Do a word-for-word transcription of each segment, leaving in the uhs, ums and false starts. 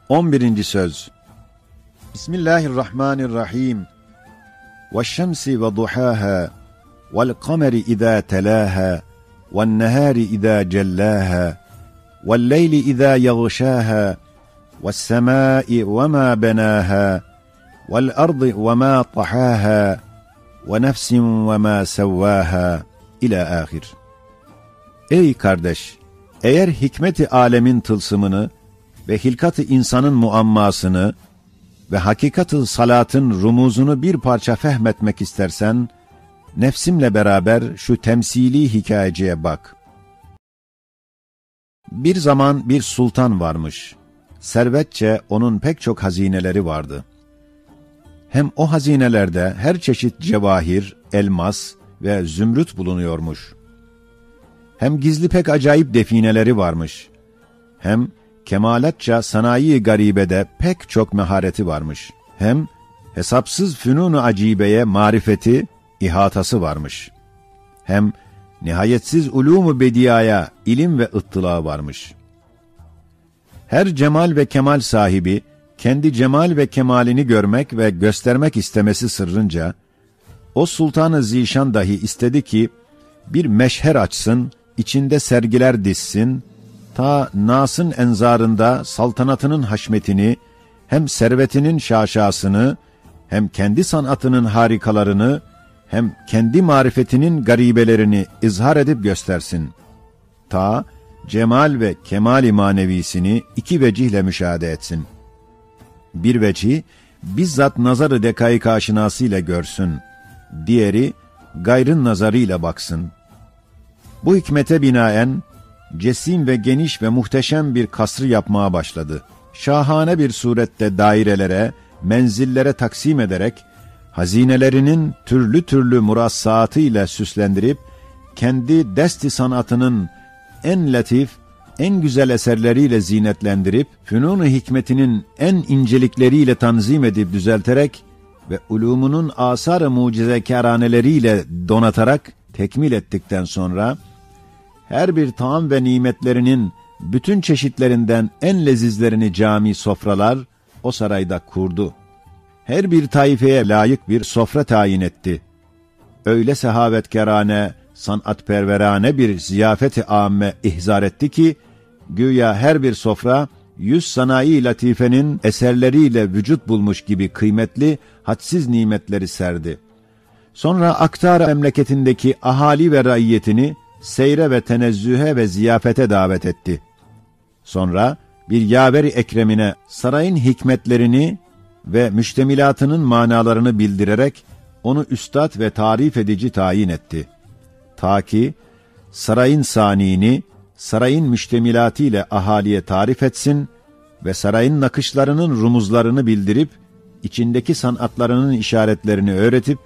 On birinci söz. Bismillahirrahmanirrahim. والشمس وضحاها، والقمر إذا تلاها، والنهار إذا جلاها، والليل إذا يغشاها، والسماء وما بناها، والأرض وما طحاها، ونفس وما سواها. İlâ ahir. Ey kardeş, eğer hikmeti alemin tılsımını ve hilkat-ı insanın muammasını ve hakikat-ı salatın rumuzunu bir parça fehmetmek istersen, nefsimle beraber şu temsili hikayeciye bak. Bir zaman bir sultan varmış. Servetçe onun pek çok hazineleri vardı. Hem o hazinelerde her çeşit cevahir, elmas ve zümrüt bulunuyormuş. Hem gizli pek acayip defineleri varmış. Hem kemalatça sanayi garibede pek çok mehareti varmış. Hem hesapsız fünun-u acibeye marifeti, ihatası varmış. Hem nihayetsiz ulûm-u bediaya ilim ve ıttıla varmış. Her cemal ve kemal sahibi kendi cemal ve kemalini görmek ve göstermek istemesi sırrınca, o sultanı zişan dahi istedi ki, bir meşher açsın, içinde sergiler dizsin, ta nasın enzarında saltanatının haşmetini, hem servetinin şaşasını, hem kendi sanatının harikalarını, hem kendi marifetinin garibelerini izhar edip göstersin. Ta cemal ve kemali manevisini iki vecihle müşahede etsin. Bir veci, bizzat nazarı dekaik aşinasıyla görsün. Diğeri, gayrın nazarıyla baksın. Bu hikmete binaen, cesim ve geniş ve muhteşem bir kasrı yapmaya başladı. Şahane bir surette dairelere, menzillere taksim ederek, hazinelerinin türlü türlü murassaatıyla süslendirip, kendi desti sanatının en latif, en güzel eserleriyle zinetlendirip, fünun-u hikmetinin en incelikleriyle tanzim edip düzelterek ve ulûmunun asar-ı mucizekâraneleriyle donatarak tekmil ettikten sonra, her bir taam ve nimetlerinin bütün çeşitlerinden en lezizlerini cami sofralar o sarayda kurdu. Her bir taifeye layık bir sofra tayin etti. Öyle sehavetkârane, sanatperverane bir ziyafet-i amme ihzar etti ki, güya her bir sofra yüz sanayi latifenin eserleriyle vücut bulmuş gibi kıymetli, hadsiz nimetleri serdi. Sonra Aktar memleketindeki ahali ve raiyetini seyre ve tenezzühe ve ziyafete davet etti. Sonra bir yaver-i ekremine sarayın hikmetlerini ve müştemilatının manalarını bildirerek onu üstad ve tarif edici tayin etti. Ta ki sarayın sanini sarayın müştemilatı ile ahaliye tarif etsin ve sarayın nakışlarının rumuzlarını bildirip, içindeki sanatlarının işaretlerini öğretip,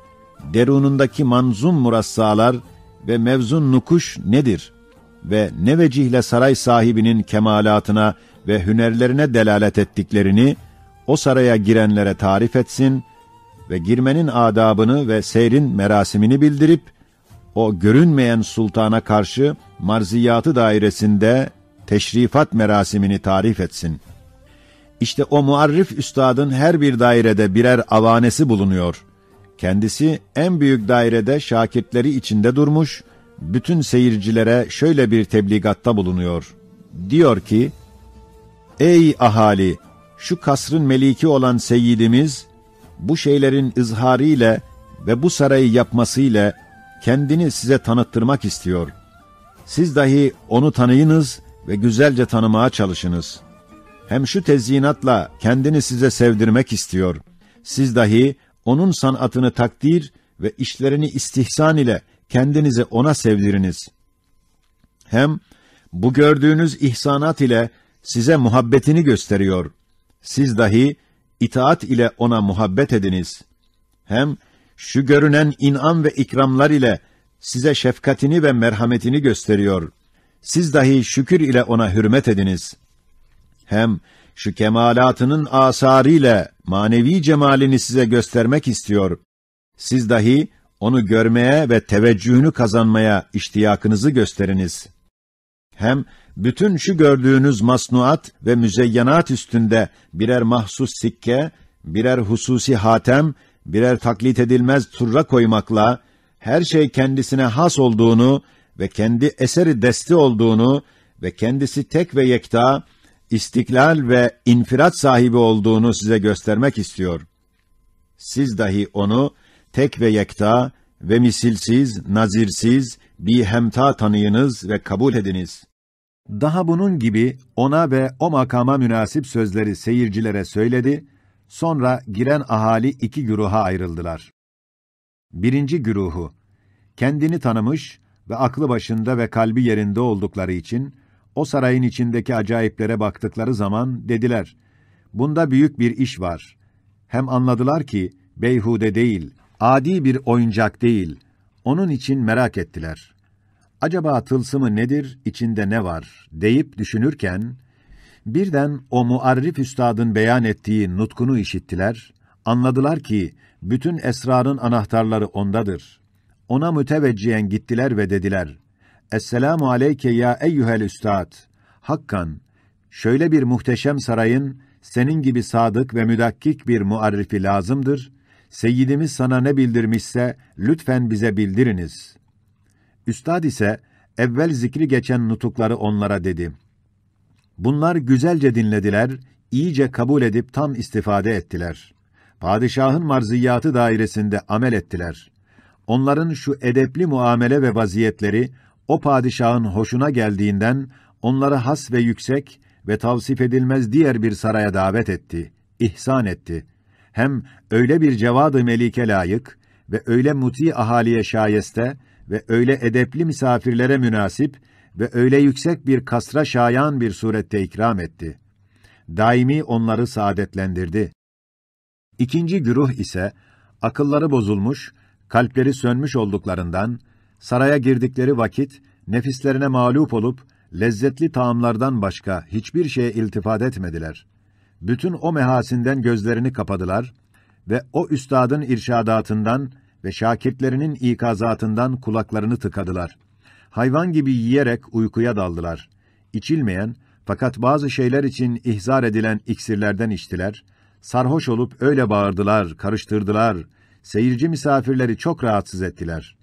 derunundaki manzum murassalar ve mevzun nukuş nedir ve ne vecihle saray sahibinin kemalatına ve hünerlerine delalet ettiklerini o saraya girenlere tarif etsin ve girmenin adabını ve seyrin merasimini bildirip, o görünmeyen sultana karşı marziyatı dairesinde teşrifat merasimini tarif etsin. İşte o muarrif üstadın her bir dairede birer avanesi bulunuyor. Kendisi en büyük dairede şakirtleri içinde durmuş, bütün seyircilere şöyle bir tebligatta bulunuyor. Diyor ki, "Ey ahali, şu kasrın meliki olan seyyidimiz, bu şeylerin izharı ile ve bu sarayı yapmasıyla kendini size tanıttırmak istiyor. Siz dahi onu tanıyınız ve güzelce tanımaya çalışınız. Hem şu tezyinatla kendini size sevdirmek istiyor. Siz dahi onun sanatını takdir ve işlerini istihsan ile kendinizi ona sevdiriniz. Hem bu gördüğünüz ihsanat ile size muhabbetini gösteriyor. Siz dahi itaat ile ona muhabbet ediniz. Hem şu görünen inam ve ikramlar ile size şefkatini ve merhametini gösteriyor. Siz dahi şükür ile ona hürmet ediniz. Hem şu kemalatının asarı ile manevi cemalini size göstermek istiyor. Siz dahi onu görmeye ve teveccühünü kazanmaya iştiyakınızı gösteriniz." Hem bütün şu gördüğünüz masnuat ve müzeyyenat üstünde birer mahsus sikke, birer hususi hatem, birer taklit edilmez turra koymakla, her şey kendisine has olduğunu ve kendi eseri desti olduğunu ve kendisi tek ve yekta, istiklal ve infirat sahibi olduğunu size göstermek istiyor. Siz dahi onu tek ve yekta ve misilsiz, nazirsiz, bihemta tanıyınız ve kabul ediniz. Daha bunun gibi ona ve o makama münasip sözleri seyircilere söyledi, sonra giren ahali iki güruha ayrıldılar. Birinci güruhu, kendini tanımış ve aklı başında ve kalbi yerinde oldukları için o sarayın içindeki acayiplere baktıkları zaman dediler: "Bunda büyük bir iş var." Hem anladılar ki beyhude değil, adi bir oyuncak değil. Onun için merak ettiler. "Acaba tılsımı nedir, içinde ne var?" deyip düşünürken, birden o muarrif üstadın beyan ettiği nutkunu işittiler, anladılar ki bütün esrarın anahtarları ondadır. Ona müteveccihen gittiler ve dediler: "Esselamu aleyke ya eyyuhel üstad! Hakkan, şöyle bir muhteşem sarayın senin gibi sadık ve müdakkik bir muarrifi lazımdır. Seyyidimiz sana ne bildirmişse lütfen bize bildiriniz." Üstad ise evvel zikri geçen nutukları onlara dedi. Bunlar güzelce dinlediler, iyice kabul edip tam istifade ettiler. Padişahın marziyatı dairesinde amel ettiler. Onların şu edepli muamele ve vaziyetleri o padişahın hoşuna geldiğinden onları has ve yüksek ve tavsif edilmez diğer bir saraya davet etti, ihsan etti. Hem öyle bir cevadı melike layık ve öyle muti ahaliye şayeste ve öyle edepli misafirlere münasip ve öyle yüksek bir kasra şayan bir surette ikram etti. Daimi onları saadetlendirdi. İkinci güruh ise akılları bozulmuş, kalpleri sönmüş olduklarından, saraya girdikleri vakit nefislerine mağlup olup, lezzetli taamlardan başka hiçbir şeye iltifat etmediler. Bütün o mehasinden gözlerini kapadılar ve o üstadın irşadatından ve şakirtlerinin ikazatından kulaklarını tıkadılar. Hayvan gibi yiyerek uykuya daldılar. İçilmeyen, fakat bazı şeyler için ihzar edilen iksirlerden içtiler. Sarhoş olup öyle bağırdılar, karıştırdılar. Seyirci misafirleri çok rahatsız ettiler.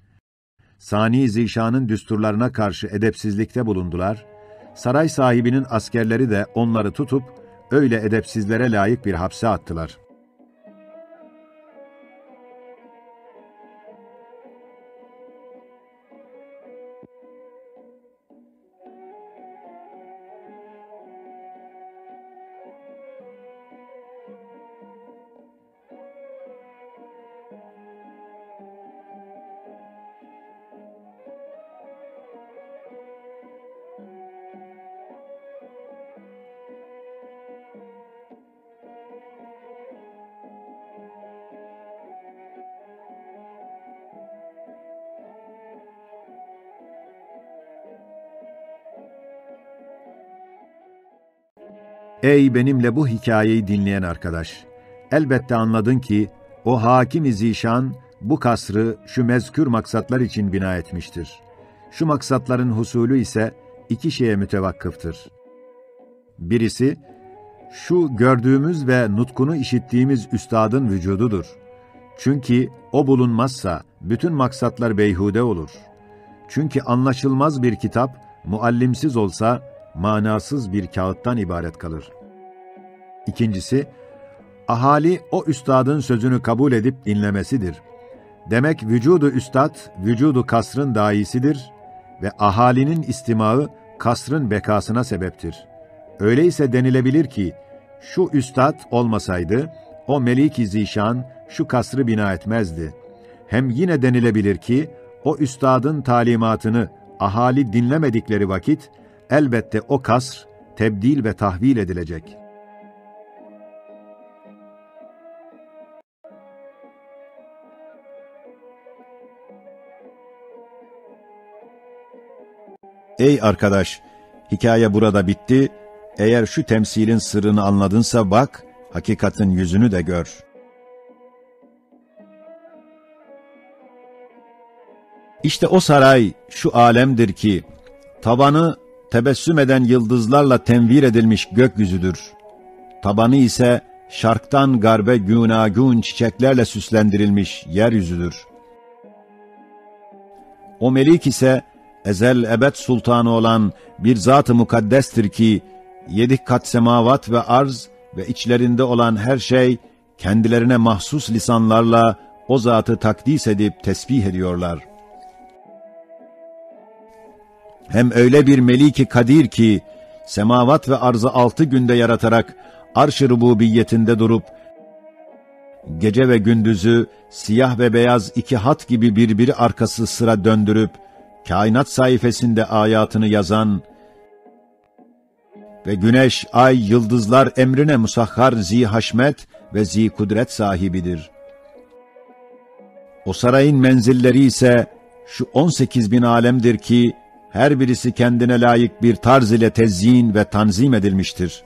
Sani Zişan'ın düsturlarına karşı edepsizlikte bulundular. Saray sahibinin askerleri de onları tutup öyle edepsizlere layık bir hapse attılar. Ey benimle bu hikayeyi dinleyen arkadaş! Elbette anladın ki o hakim-i zişan bu kasrı şu mezkür maksatlar için bina etmiştir. Şu maksatların husulü ise iki şeye mütevakkıftır. Birisi, şu gördüğümüz ve nutkunu işittiğimiz üstadın vücududur. Çünkü o bulunmazsa bütün maksatlar beyhude olur. Çünkü anlaşılmaz bir kitap, muallimsiz olsa, manasız bir kâğıttan ibaret kalır. İkincisi, ahali o üstadın sözünü kabul edip dinlemesidir. Demek vücudu üstad, vücudu kasrın daisidir ve ahalinin istimaı kasrın bekasına sebeptir. Öyleyse denilebilir ki, şu üstad olmasaydı, o melik-i zişan şu kasrı bina etmezdi. Hem yine denilebilir ki, o üstadın talimatını ahali dinlemedikleri vakit, elbette o kasr tebdil ve tahvil edilecek. Ey arkadaş, hikaye burada bitti. Eğer şu temsilin sırrını anladınsa bak, hakikatin yüzünü de gör. İşte o saray şu alemdir ki, tavanı tebessüm eden yıldızlarla tenvir edilmiş gökyüzüdür. Tabanı ise şarktan garbe gûnagûn çiçeklerle süslendirilmiş yeryüzüdür. O melik ise ezel ebed sultanı olan bir zat-ı mukaddestir ki, yedi kat semavat ve arz ve içlerinde olan her şey kendilerine mahsus lisanlarla o zatı takdis edip tesbih ediyorlar. Hem öyle bir Meliki Kadir ki, semavat ve arzı altı günde yaratarak arş-ı rububiyetinde durup, gece ve gündüzü siyah ve beyaz iki hat gibi birbiri arkası sıra döndürüp, kainat saifesinde ayatını yazan ve güneş, ay, yıldızlar emrine musahhar zi haşmet ve zi kudret sahibidir. O sarayın menzilleri ise şu on sekiz bin alemdir ki, her birisi kendine layık bir tarz ile tezyin ve tanzim edilmiştir.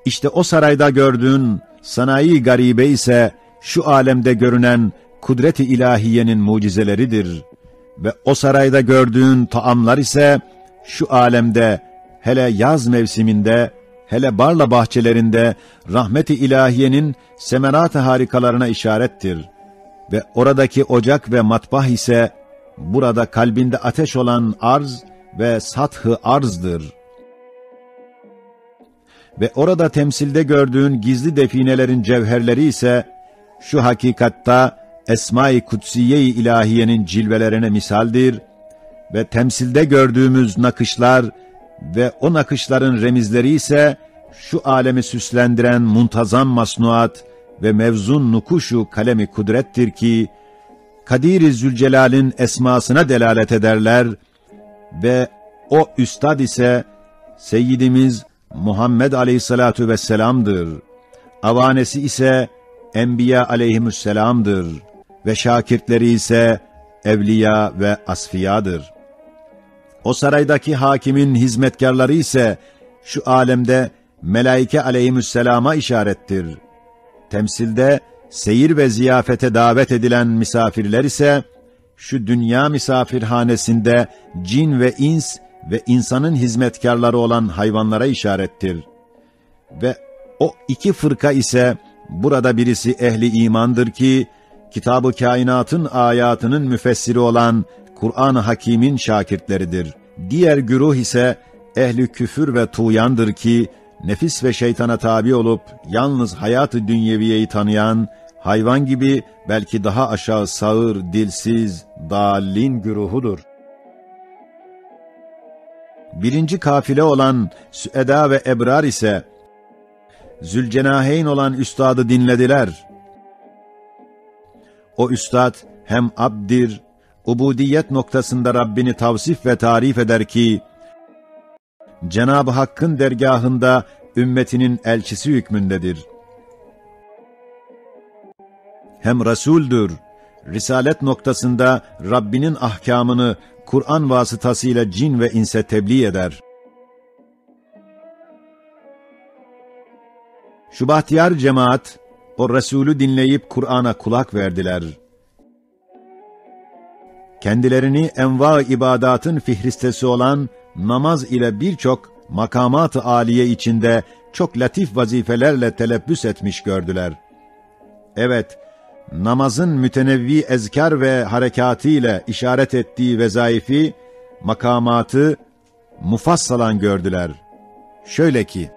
İşte o sarayda gördüğün sanayi garibe ise şu alemde görünen kudret-i ilahiyenin mucizeleridir. Ve o sarayda gördüğün taamlar ise şu alemde, hele yaz mevsiminde, hele barla bahçelerinde rahmet-i ilahiyenin semerat-ı harikalarına işarettir. Ve oradaki ocak ve matbah ise burada kalbinde ateş olan arz ve sath-ı arzdır. Ve orada temsilde gördüğün gizli definelerin cevherleri ise şu hakikatta Esma-i Kutsiye-i İlahiye'nin cilvelerine misaldir ve temsilde gördüğümüz nakışlar ve o nakışların remizleri ise şu alemi süslendiren muntazam masnuat ve mevzun nukuşu kalemi kudrettir ki, Kadir-i Zülcelal'in esmasına delalet ederler ve o üstad ise Seyyidimiz Muhammed aleyhissalatu vesselam'dır. Avanesi ise Enbiya aleyhimusselam'dır ve şakirtleri ise evliya ve asfiyadır. O saraydaki hakimin hizmetkarları ise şu alemde melaike aleyhimusselama işarettir. Temsilde seyir ve ziyafete davet edilen misafirler ise şu dünya misafirhanesinde cin ve ins ve insanın hizmetkarları olan hayvanlara işarettir. Ve o iki fırka ise burada birisi ehli imandır ki, Kitab-ı Kainat'ın ayatının müfessiri olan Kur'an-ı Hakim'in şakirtleridir. Diğer güruh ise ehli küfür ve tuğyandır ki, nefis ve şeytana tabi olup yalnız hayat-ı dünyeviyeyi tanıyan, hayvan gibi belki daha aşağı sağır, dilsiz, dallin güruhudur. Birinci kafile olan süeda ve ebrar ise Zülcenaheyn olan üstadı dinlediler. O üstad hem abddir, ubudiyet noktasında Rabbini tavsif ve tarif eder ki, Cenab-ı Hakk'ın dergâhında ümmetinin elçisi hükmündedir. Hem Resuldür, risalet noktasında Rabbinin ahkamını Kur'an vasıtasıyla cin ve inse tebliğ eder. Şu bahtiyar cemaat, o Resulü dinleyip Kur'an'a kulak verdiler. Kendilerini enva-ı ibadatın fihristesi olan namaz ile birçok makamat-ı aliye içinde çok latif vazifelerle telebbüs etmiş gördüler. Evet, namazın mütenevvi ezkar ve harekatı ile işaret ettiği vezaifi, makamatı mufassalan gördüler. Şöyle ki,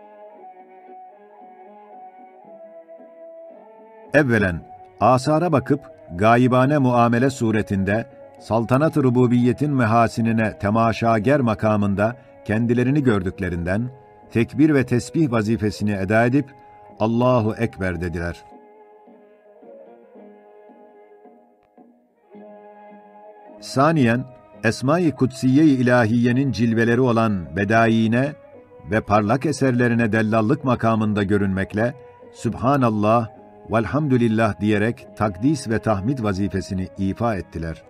evvelen, asara bakıp, gaibane muamele suretinde, saltanat-ı rububiyetin mehasinine temaşager makamında kendilerini gördüklerinden, tekbir ve tesbih vazifesini eda edip, "Allahu Ekber" dediler. Saniyen, Esma-i Kutsiye-i İlahiye'nin cilveleri olan bedaiine ve parlak eserlerine dellallık makamında görünmekle, "Sübhanallah, velhamdülillah" diyerek takdis ve tahmid vazifesini ifa ettiler.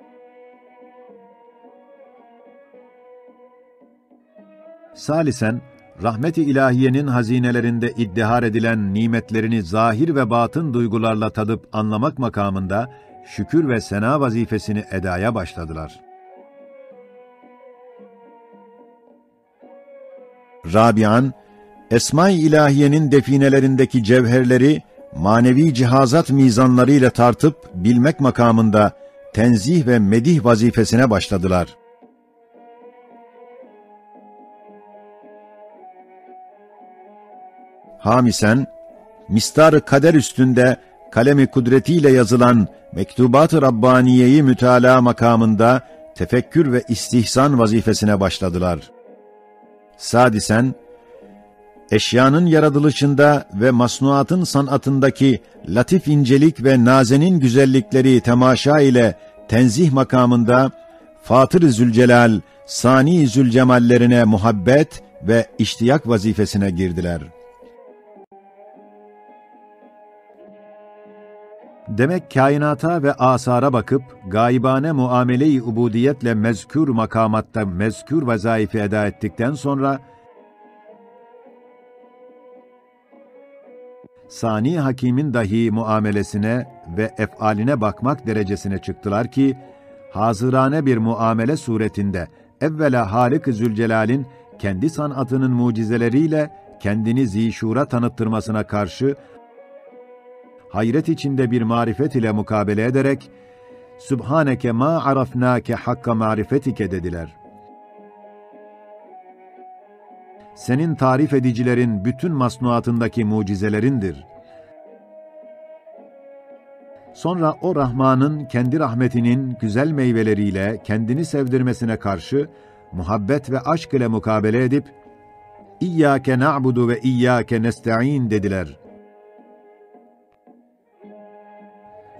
Salisen, rahmet-i ilahiyenin hazinelerinde iddihar edilen nimetlerini zahir ve batın duygularla tadıp anlamak makamında şükür ve sena vazifesini edaya başladılar. Rabian, Esma-i İlahiye'nin definelerindeki cevherleri manevi cihazat mizanları ile tartıp bilmek makamında tenzih ve medih vazifesine başladılar. Hamisen, mistar-ı kader üstünde kalemi kudretiyle yazılan Mektubat-ı Rabbaniye'yi mütalaa makamında tefekkür ve istihsan vazifesine başladılar. Sadisen, eşyanın yaratılışında ve masnuatın sanatındaki latif incelik ve nazenin güzellikleri temaşa ile tenzih makamında Fatır-ı Zülcelal, Sani-i Zülcemallerine muhabbet ve iştiyak vazifesine girdiler. Demek, kainata ve asara bakıp, gaibane muamele-i ubudiyetle mezkür makamatta mezkür vazaifi eda ettikten sonra, Sani Hakim'in dahi muamelesine ve efaline bakmak derecesine çıktılar ki, hazırane bir muamele suretinde evvela Halık-ı Zülcelal'in kendi sanatının mucizeleriyle kendini zişura tanıttırmasına karşı, hayret içinde bir marifet ile mukabele ederek, "Sübhaneke ma arafnake hakka marifetike" dediler. Senin tarif edicilerin bütün masnuatındaki mucizelerindir. Sonra o Rahman'ın kendi rahmetinin güzel meyveleriyle kendini sevdirmesine karşı muhabbet ve aşk ile mukabele edip, "İyyâke na'budu ve iyyâke nesta'in" dediler.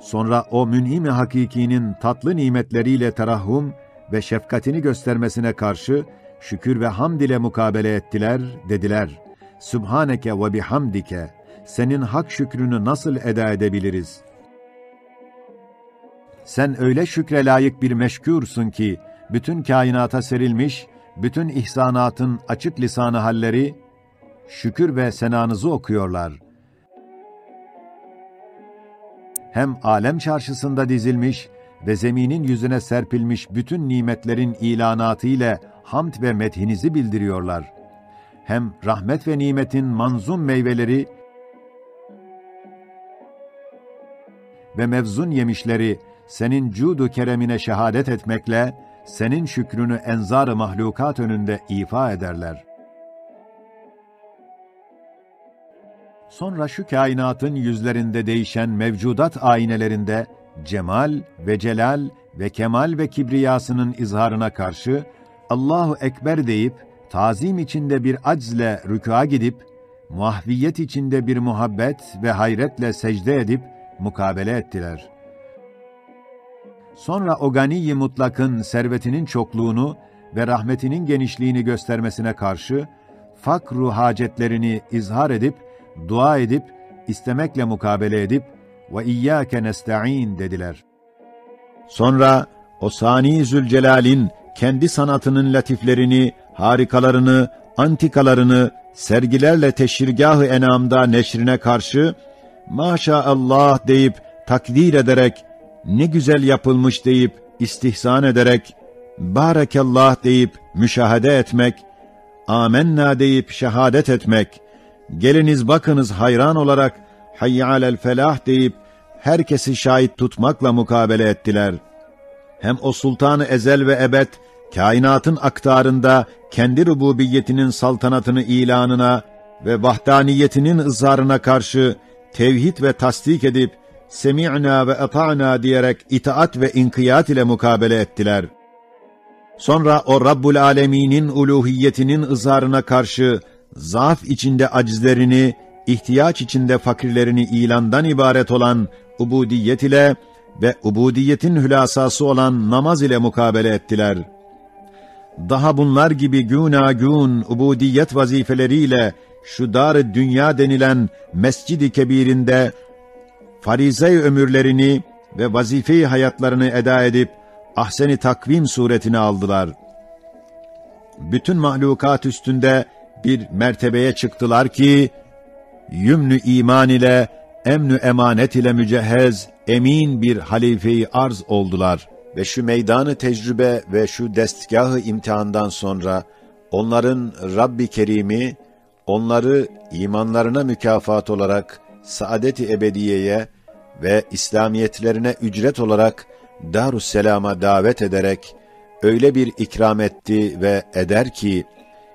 Sonra o Mün'im-i Hakiki'nin tatlı nimetleriyle terahhum ve şefkatini göstermesine karşı şükür ve hamd ile mukabele ettiler, dediler: "Sübhaneke ve bihamdike, senin hak şükrünü nasıl eda edebiliriz? Sen öyle şükre layık bir meşkûrsun ki, bütün kainata serilmiş, bütün ihsanatın açık lisanı halleri şükür ve senanızı okuyorlar." Hem alem çarşısında dizilmiş ve zeminin yüzüne serpilmiş bütün nimetlerin ilanatı ile hamd ve methinizi bildiriyorlar. Hem rahmet ve nimetin manzum meyveleri ve mevzun yemişleri senin cudu keremine şehadet etmekle senin şükrünü enzar-ı mahlukat önünde ifa ederler. Sonra şu kainatın yüzlerinde değişen mevcudat aynelerinde cemal ve celal ve kemal ve kibriyasının izharına karşı "Allahu Ekber" deyip, tazim içinde bir aczle rükûa gidip, muahviyet içinde bir muhabbet ve hayretle secde edip mukabele ettiler. Sonra o Ganiy-i Mutlak'ın servetinin çokluğunu ve rahmetinin genişliğini göstermesine karşı fakru hacetlerini izhar edip, dua edip, istemekle mukabele edip, "Ve iyyâke nesta'in" dediler. Sonra o Sani Zülcelal'in kendi sanatının latiflerini, harikalarını, antikalarını sergilerle teşrigâh-ı enamda neşrine karşı "Maşaallah" deyip takdir ederek, "Ne güzel yapılmış" deyip istihsan ederek, "Barekallah" deyip müşahede etmek, "Amenna" deyip şehadet etmek, "Geliniz bakınız" hayran olarak "Hayye alel felah" deyip herkesi şahit tutmakla mukabele ettiler. Hem o Sultan-ı Ezel ve Ebed, kainatın aktarında kendi rububiyetinin saltanatını ilanına ve vahdaniyetinin izharına karşı tevhid ve tasdik edip, "Semi'na ve ata'na" diyerek itaat ve inkiyat ile mukabele ettiler. Sonra o Rabbul Alemin'in uluhiyetinin izharına karşı zaaf içinde acizlerini, ihtiyaç içinde fakirlerini ilandan ibaret olan ubudiyet ile ve ubudiyetin hülasası olan namaz ile mukabele ettiler. Daha bunlar gibi gûnagûn ubudiyet vazifeleriyle şu dar-ı dünya denilen Mescid-i Kebir'inde farize-i ömürlerini ve vazife-i hayatlarını eda edip, ahsen-i takvim suretini aldılar. Bütün mahlukat üstünde bir mertebeye çıktılar ki, yümnü iman ile emnü emanet ile mücehhez, emin bir halife-i arz oldular. Ve şu meydanı tecrübe ve şu destgâh-ı imtihandan sonra Onların Rabb-i Kerimi, onları imanlarına mükafat olarak saadet-i ebediyeye ve İslamiyetlerine ücret olarak Darüsselam'a davet ederek öyle bir ikram etti ve eder ki,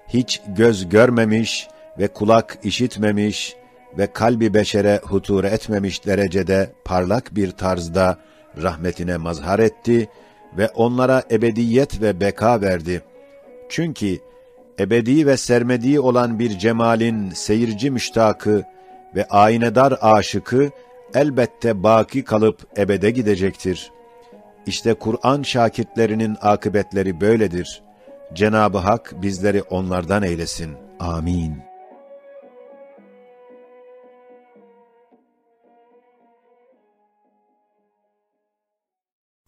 hiç göz görmemiş ve kulak işitmemiş ve kalb-i beşere hutur etmemiş derecede parlak bir tarzda rahmetine mazhar etti ve onlara ebediyet ve beka verdi. Çünkü ebedi ve sermedi olan bir cemalin seyirci müştakı ve aynedar aşıkı elbette baki kalıp ebede gidecektir. İşte Kur'an şakirtlerinin akıbetleri böyledir. Cenab-ı Hak bizleri onlardan eylesin. Amin.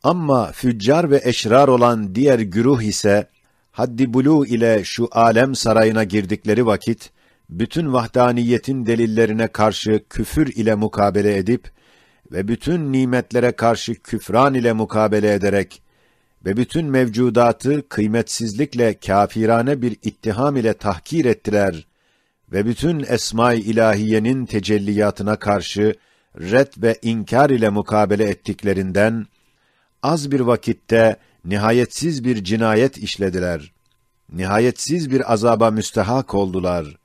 Amma füccar ve eşrar olan diğer güruh ise, haddi bulu ile şu alem sarayına girdikleri vakit, bütün vahdaniyetin delillerine karşı küfür ile mukabele edip ve bütün nimetlere karşı küfran ile mukabele ederek ve bütün mevcudatı kıymetsizlikle kafirane bir ittiham ile tahkir ettiler ve bütün esma-i ilahiyenin tecelliyatına karşı red ve inkar ile mukabele ettiklerinden, az bir vakitte nihayetsiz bir cinayet işlediler. Nihayetsiz bir azaba müstehak oldular.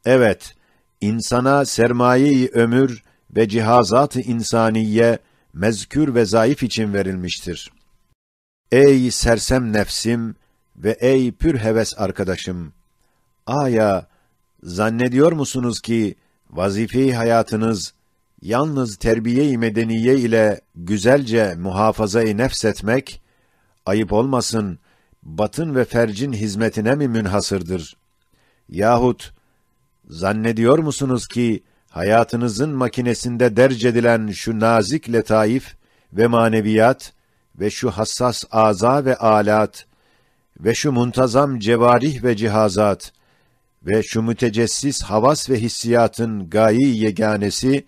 Evet, insana sermaye-i ömür ve cihazat-ı insaniye mezkür ve zayıf için verilmiştir. Ey sersem nefsim ve ey pür heves arkadaşım! Aya, zannediyor musunuz ki vazife-i hayatınız yalnız terbiye-i medeniye ile güzelce muhafaza-i nefs etmek, ayıp olmasın, batın ve fercin hizmetine mi münhasırdır? Yahut zannediyor musunuz ki hayatınızın makinesinde derc edilen şu nazik letaif ve maneviyat ve şu hassas aza ve alat ve şu muntazam cevarih ve cihazat ve şu mütecessis havas ve hissiyatın gayi yeganesi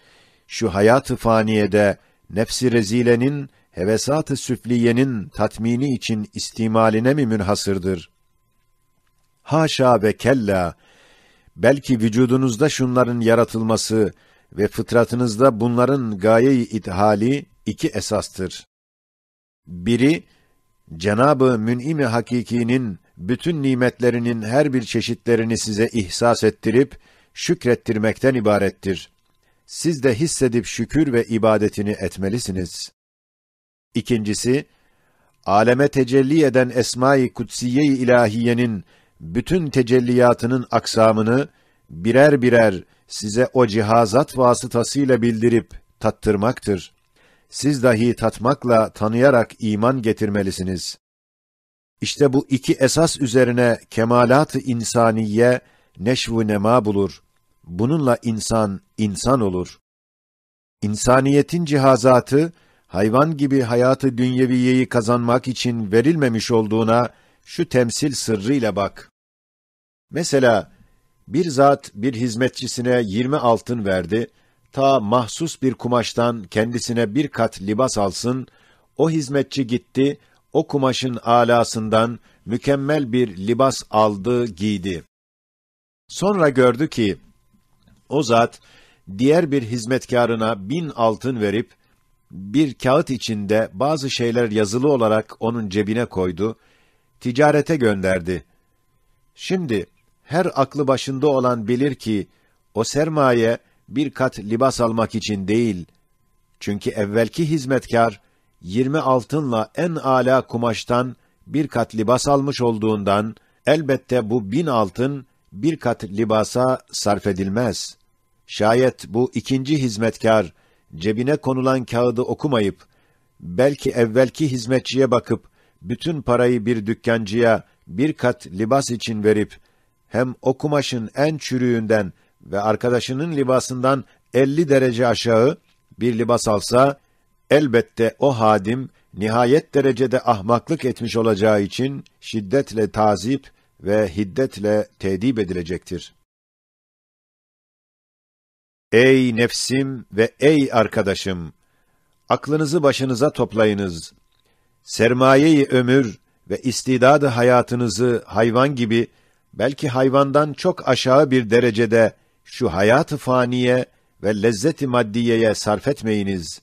şu hayat-ı faniyede nefsi rezilenin, hevesat-ı süfliyenin tatmini için istimaline mi münhasırdır? Haşa ve kella! Belki vücudunuzda şunların yaratılması ve fıtratınızda bunların gaye-i ithali iki esastır. Biri, Cenab-ı Mün'im-i Hakiki'nin bütün nimetlerinin her bir çeşitlerini size ihsas ettirip şükrettirmekten ibarettir. Siz de hissedip şükür ve ibadetini etmelisiniz. İkincisi, aleme tecelli eden Esma-i Kutsiye-i İlahiye'nin bütün tecelliyatının aksamını birer birer size o cihazat vasıtasıyla bildirip tattırmaktır. Siz dahi tatmakla, tanıyarak iman getirmelisiniz. İşte bu iki esas üzerine kemalat-ı insaniye neşv-u nema bulur. Bununla insan, insan olur. İnsaniyetin cihazatı, hayvan gibi hayat-ı dünyeviyeyi kazanmak için verilmemiş olduğuna şu temsil sırrıyla bak. Mesela, bir zat bir hizmetçisine yirmi altın verdi, ta mahsus bir kumaştan kendisine bir kat libas alsın, o hizmetçi gitti, o kumaşın alasından mükemmel bir libas aldı, giydi. Sonra gördü ki, o zat diğer bir hizmetkârına bin altın verip, bir kâğıt içinde bazı şeyler yazılı olarak onun cebine koydu, ticarete gönderdi. Şimdi her aklı başında olan bilir ki, o sermaye bir kat libas almak için değil. Çünkü evvelki hizmetkâr yirmi altınla en âlâ kumaştan bir kat libas almış olduğundan, elbette bu bin altın bir kat libasa sarf edilmez. Şayet bu ikinci hizmetkâr cebine konulan kâğıdı okumayıp, belki evvelki hizmetçiye bakıp, bütün parayı bir dükkancıya bir kat libas için verip, hem o kumaşın en çürüğünden ve arkadaşının libasından elli derece aşağı bir libas alsa, elbette o hadim nihayet derecede ahmaklık etmiş olacağı için şiddetle tazip ve hiddetle tedip edilecektir. Ey nefsim ve ey arkadaşım! Aklınızı başınıza toplayınız. Sermaye-i ömür ve istidad-ı hayatınızı hayvan gibi Belki hayvandan çok aşağı bir derecede şu hayat-ı faniye ve lezzet-i maddiyeye sarf etmeyiniz.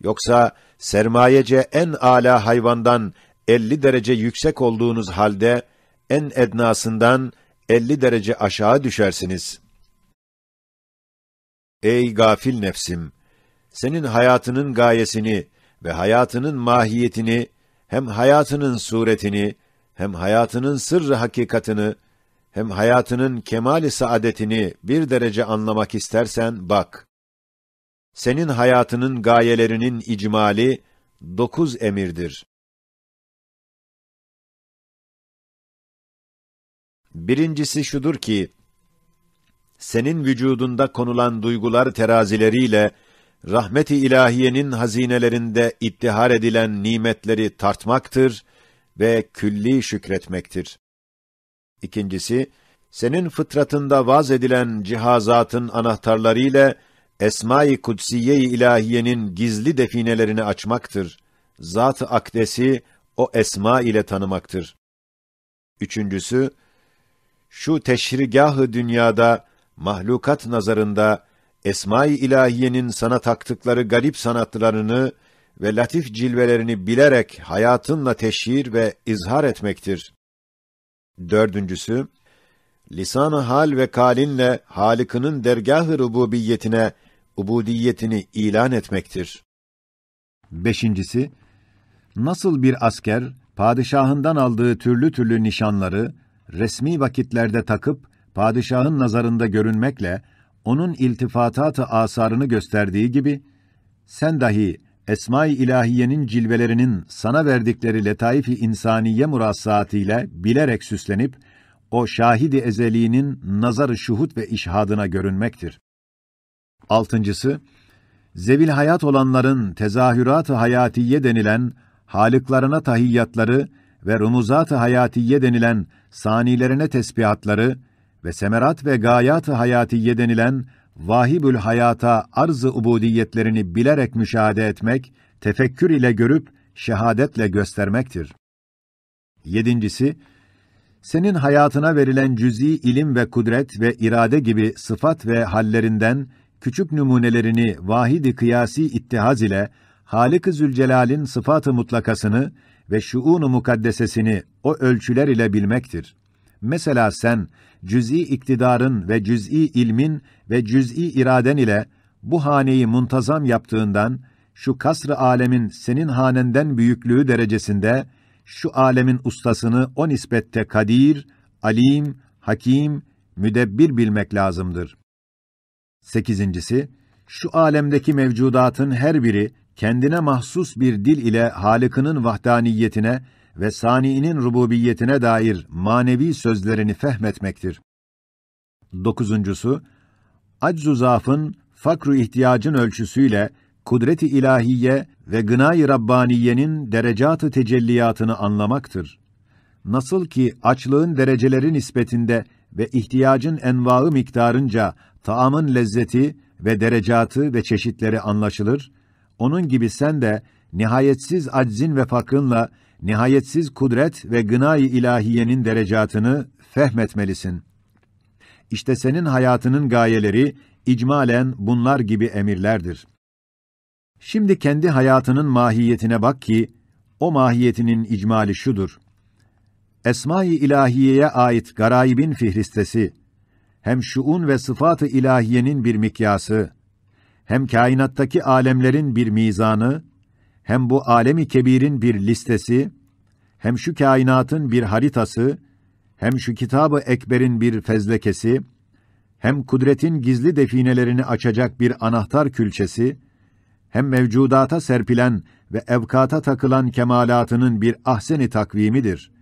Yoksa sermayece en âlâ hayvandan elli derece yüksek olduğunuz halde en ednasından elli derece aşağı düşersiniz. Ey gafil nefsim! Senin hayatının gayesini ve hayatının mahiyetini, hem hayatının suretini, hem hayatının sırrı hakikatını, hem hayatının kemali saadetini bir derece anlamak istersen bak. Senin hayatının gayelerinin icmali dokuz emirdir. Birincisi şudur ki, senin vücudunda konulan duygular terazileriyle rahmet-i ilahiyenin hazinelerinde ittihar edilen nimetleri tartmaktır ve külli şükretmektir. İkincisi, senin fıtratında vaz edilen cihazatın anahtarlarıyla Esma-i Kutsiye-i İlahiye'nin gizli definelerini açmaktır. Zat-ı akdesi o esma ile tanımaktır. Üçüncüsü, şu teşrigâh-ı dünyada mahlukat nazarında Esma-i İlahiye'nin sana taktıkları garip sanatlarını ve latif cilvelerini bilerek hayatınla teşhir ve izhar etmektir. Dördüncüsü, lisan-ı hal ve kalinle Halık'ının dergâh-ı rububiyetine ubudiyetini ilan etmektir. Beşincisi, nasıl bir asker padişahından aldığı türlü türlü nişanları resmi vakitlerde takıp padişahın nazarında görünmekle onun iltifatat-ı asarını gösterdiği gibi, sen dahi Esma-i İlahiye'nin cilvelerinin sana verdikleri letaif-i insaniye murassaatıyla bilerek süslenip, o şahid-i ezeli'nin nazar-ı şuhud ve işhadına görünmektir. Altıncısı, zevil hayat olanların tezahürat-ı hayatiye denilen halıklarına tahiyyatları ve rumuzat-ı hayatiye denilen sanilerine tesbihatları ve semerat ve gayat-ı hayatiye denilen vahibül hayata arz-ı ubudiyetlerini bilerek müşahede etmek, tefekkür ile görüp, şehadetle göstermektir. Yedincisi, senin hayatına verilen cüz'i ilim ve kudret ve irade gibi sıfat ve hallerinden küçük nümunelerini vahid-i kıyasi ittihaz ile Halık-ı Zülcelal'in sıfat-ı mutlakasını ve şuun-u mukaddesesini o ölçüler ile bilmektir. Mesela sen, cüz'i iktidarın ve cüz'i ilmin ve cüz'i iraden ile bu haneyi muntazam yaptığından, şu kasr-ı alemin senin hanenden büyüklüğü derecesinde, şu alemin ustasını o nispette kadir, alim, hakim, müdebbir bilmek lazımdır. Sekizincisi, şu alemdeki mevcudatın her biri kendine mahsus bir dil ile Halık'ının vahdaniyetine ve Sani'nin rububiyetine dair manevi sözlerini fehmetmektir. Dokuzuncusu, aczu zafın, fakru ihtiyacın ölçüsüyle kudret-i ilahiye ve gınay-ı rabbaniyenin derecat-ı tecelliyatını anlamaktır. Nasıl ki açlığın dereceleri nispetinde ve ihtiyacın envaı miktarınca taamın lezzeti ve derecatı ve çeşitleri anlaşılır, onun gibi sen de nihayetsiz aczin ve fakrınla nihayetsiz kudret ve gınay-ı ilahiyenin derecatını fehmetmelisin. İşte senin hayatının gayeleri icmalen bunlar gibi emirlerdir. Şimdi kendi hayatının mahiyetine bak ki, o mahiyetinin icmali şudur. Esma-i İlahiye'ye ait garaibin fihristesi, hem şuun ve sıfat-ı ilahiyenin bir mikyası, hem kainattaki alemlerin bir mizanı, hem bu alem-i kebirin bir listesi, hem şu kainatın bir haritası, hem şu kitab-ı ekberin bir fezlekesi, hem kudretin gizli definelerini açacak bir anahtar külçesi, hem mevcudata serpilen ve evkata takılan kemalatının bir ahsen-i takvimidir.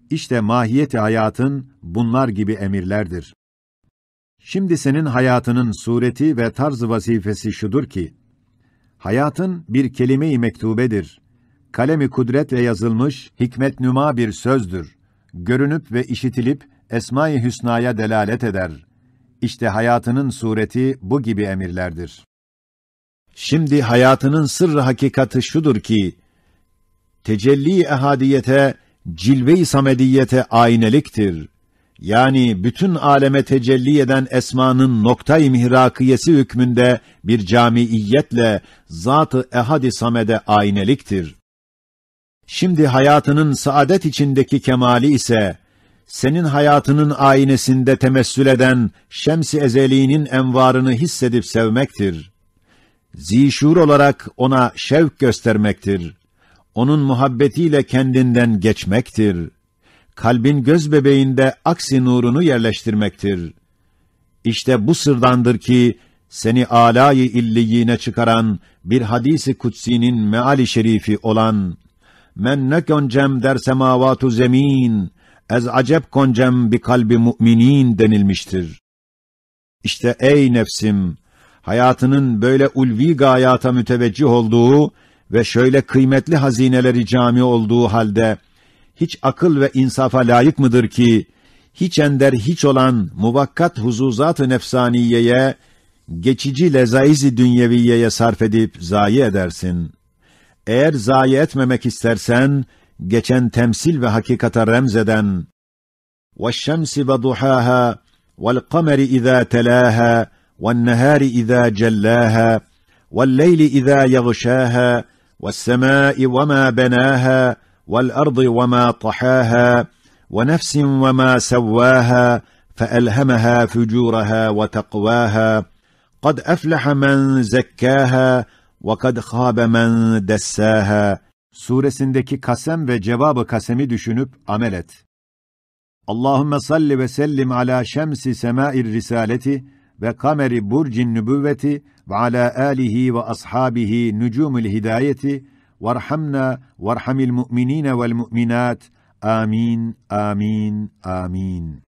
İşte mahiyet-i hayatın bunlar gibi emirlerdir. Şimdi senin hayatının sureti ve tarz-ı vazifesi şudur ki, hayatın bir kelime-i mektubedir. Kalem-i kudretle yazılmış hikmetnüma bir sözdür. Görünüp ve işitilip Esma-i Hüsna'ya delalet eder. İşte hayatının sureti bu gibi emirlerdir. Şimdi hayatının sırrı hakikati şudur ki, tecelli-i ehadiyete, cilve-i samediyete ayneliktir. yani bütün aleme tecelli eden esmanın noktay-ı mihrakiyesi hükmünde bir camiiyetle Zat-ı Ehad-i Samed'e ayneliktir. Şimdi hayatının saadet içindeki kemali ise, senin hayatının aynesinde temessül eden Şems-i Ezeli'nin envarını hissedip sevmektir. Zişuur olarak ona şevk göstermektir. Onun muhabbetiyle kendinden geçmektir. Kalbin göz bebeğinde aksi nurunu yerleştirmektir. İşte bu sırdandır ki, seni alâ-i illiyine çıkaran bir hadis-i kudsinin meali şerifi olan, "Men ne goncem der semavatu zemin, ez acep goncem bi kalbi müminin" denilmiştir. İşte ey nefsim, hayatının böyle ulvi gayata müteveccih olduğu ve şöyle kıymetli hazineleri cami olduğu halde, hiç akıl ve insafa layık mıdır ki, hiç ender hiç olan muvakkat huzuzat-ı nefsaniyeye, geçici lezaiz-i dünyeviyeye sarf edip zayi edersin? Eğer zayi etmemek istersen, geçen temsil ve hakikata remz eden, والشمس وضحاها، والقمر إذا تلاها، والنهار إذا جلاها، والليل إذا يغشاها، والسماء وما بناها، والأرض وما طحاها، ونفس وما سواها، فألهمها فجورها وتقواها، قد أفلح من زكاها، وقد خاب من دساها. Suresindeki kasem ve cevabı kasemi düşünüp amel et. اللهم صل وسلم على شمس سماء الرسالة وقمر برج النبوة وعلى آله وأصحابه نجوم الهداية، وارحمنا وارحم المؤمنين والمؤمنات. آمين، آمين، آمين.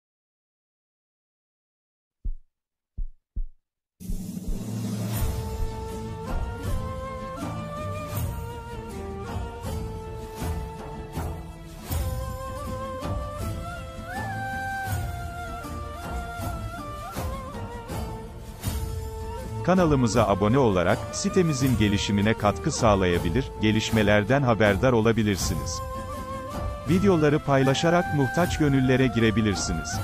Kanalımıza abone olarak sitemizin gelişimine katkı sağlayabilir, gelişmelerden haberdar olabilirsiniz. Videoları paylaşarak muhtaç gönüllere girebilirsiniz.